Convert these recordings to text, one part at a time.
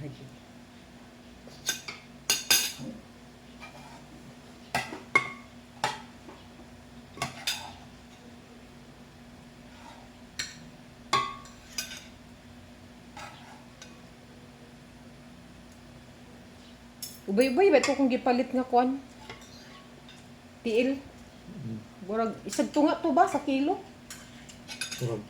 Ra gyud. Ubay-ubay ba ito kung gipalit nga kuan? Tiil. Murag isag tunga to ba sa kilo? Murag.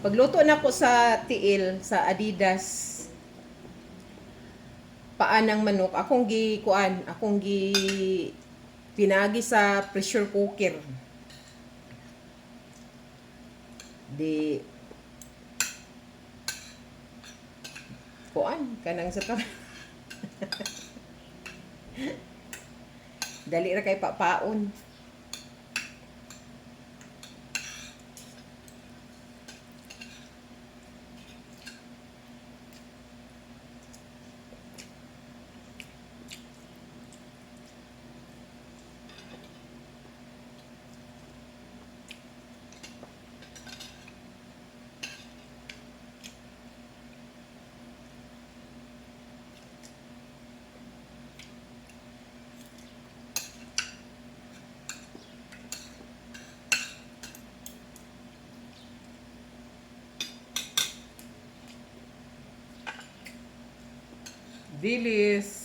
Pagluto na ko sa tiil sa Adidas paa ng manok, akong gi kuan, akong gi pinagi sa pressure cooker. Di kuan kanang sa to. Dali ra kay papaon. Dilis.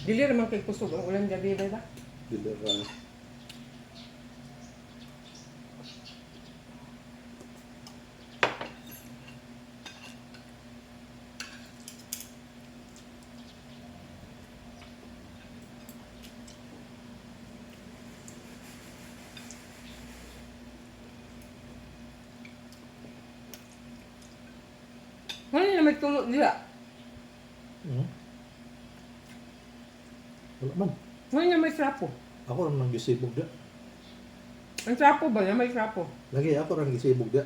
Dili ra man kay kusog ang ulan gabi ba? Dili ra. Wala na may tulo diha. Wala man. Wala na may trapo. Ako ra nang gisibog da. Ang trapo ba? Na may trapo. Lagi ako ra gisibog da.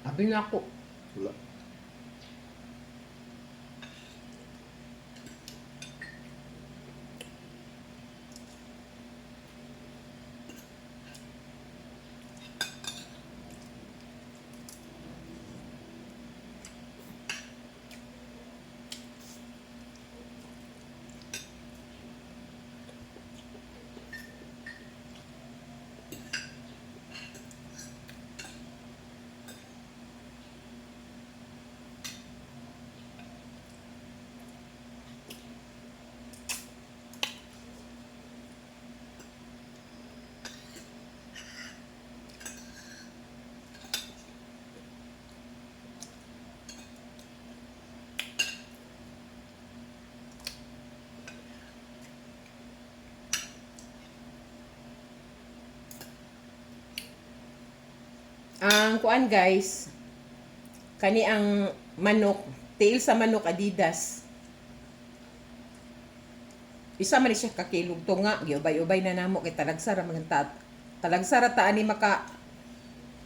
Abi na ako. Wala. Ang kuan guys, kani ang manok, tail sa manok Adidas. Isa man ni siya kakilog to nga, giubay-ubay na namo kay talagsa ra man ta. Talagsa ra ta ani maka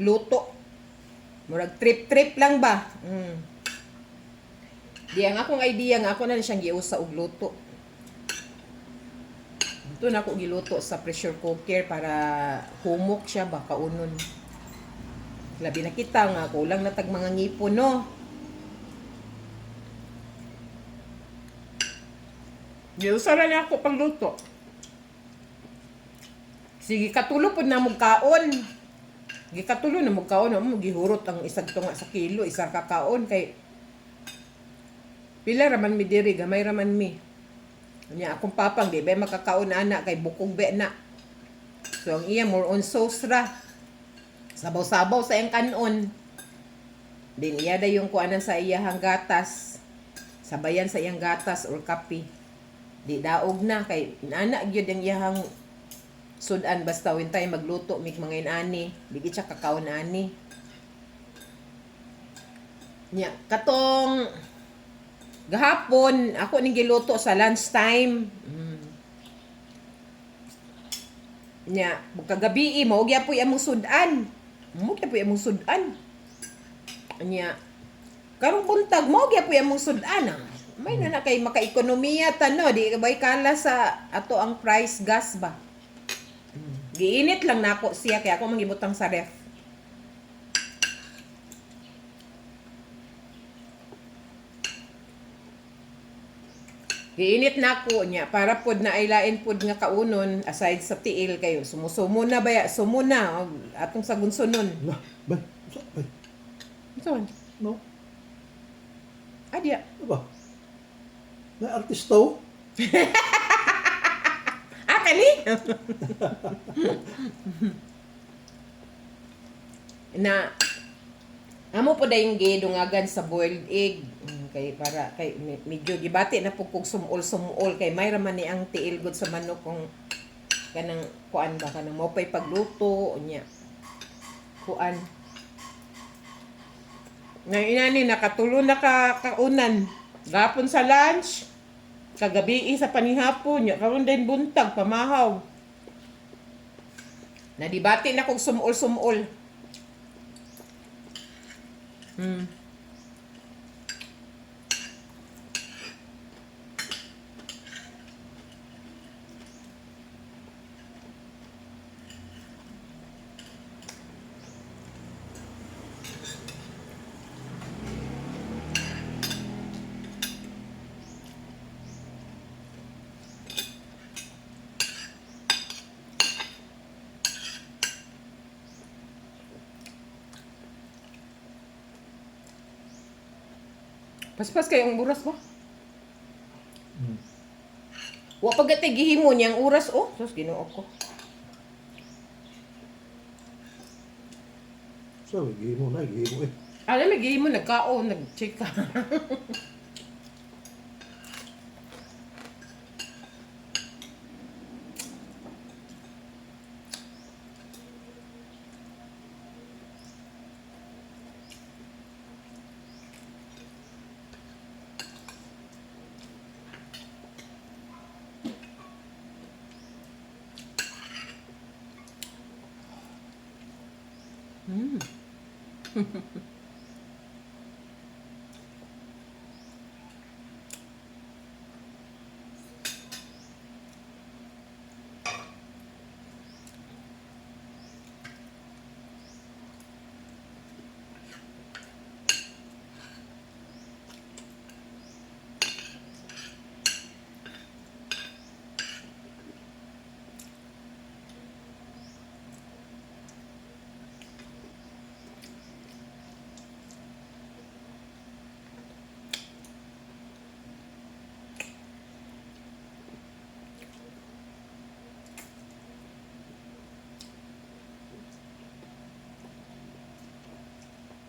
luto. Murag trip-trip lang ba? Di ang akong idea nga ako na ni siyang giusa og luto. Ito na ako giluto sa pressure cooker para humok siya ba kaunon. Labi na kita nga kulang na tag mga ngipon, no. Giusa ra niya ako pagluto. Sige, katulo pod na mong kaon. Gikatulo na mong kaon, mo gihurot ang isag tunga sa kilo, isa ka kaon kay pila raman mi diri, gamay raman mi. Nya akong papang di ba makakaon ana kay bukog be na. So ang iya more on sauce ra. Sabaw-sabaw sa iyang kanon. Din iya da yung kuanan sa iyahang gatas. Sabayan sa iyang gatas or kape. Di daog na kay inana gyud ang iyahang sudan basta wen tayo magluto mig mga inani, di gid siya kakaon ani. Nya katong gahapon ako ning giluto sa lunchtime. Nya kagabi mao gyapoy among sudan. Mao gyapoy among sudan. Nya karong buntag mao gyapoy among sudan ah. May na na kay maka-ekonomiya ta no, di ba kala sa ato ang price gas ba. Giinit lang nako siya kay ako mangibutang sa ref. Giinit nako niya para pod na ay lain pod nga kaunon aside sa tiil kayo. Sumusumo na baya, sumo na og atong sagunsunon. Na, bay, sa bay. Unsa man? No, Adya. ano ba? Na artista oh. Ah, kani? Na amo po dayong gidungagan sa boiled egg. Kay para kay medyo gibati na po kog sumol-sumol kay may ra man ni ang tiil gud sa manok kung kanang kuan ba kanang mao pay pagluto unya. Kuan. Na inani nakatulo na ka kaunan. Gapon sa lunch, kagabi sa panihapon, nya karon din buntag pamahaw. Nadibati na kog sumol-sumol. Paspas kay ang oras ba? Wa pa gatay gihimo niyang oras oh. Sus, Ginoo ko. Sa gihimo na, gihimo eh. Alam mo, gihimo nagkaon, nag-check ka.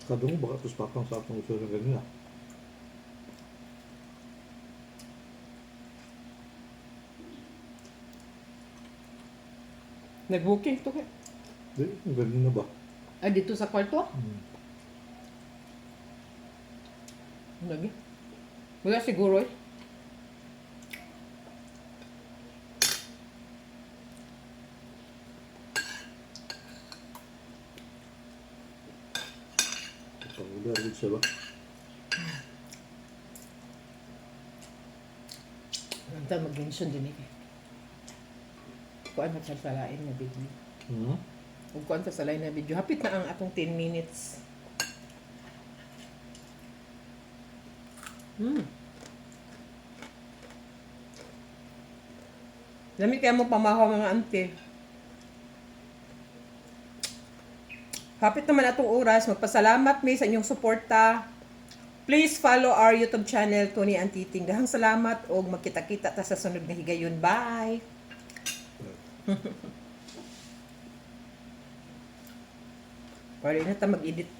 Kadungog baka tos papang sa atong uso ng ganina. Nag-booking to kay. Di, ang ganina ba? Ah, dito sa kwarto? Hmm. Lagi. Wala siguro eh. Pag-ular gud siya ba? Ang tayo mag-mention din eh. Kuan na sa salain na video. Hmm? Ug kuan sa salain na video. Hapit na ang atong 10 minutes. Lami kaya mo pamahaw mga ante. Hapit naman atong oras. Magpasalamat mi sa inyong suporta. Please follow our YouTube channel, Tony Antiting. Dahang salamat og magkita-kita ta sa sunod nga higayon. Bye! Pwede na ta mag-edit.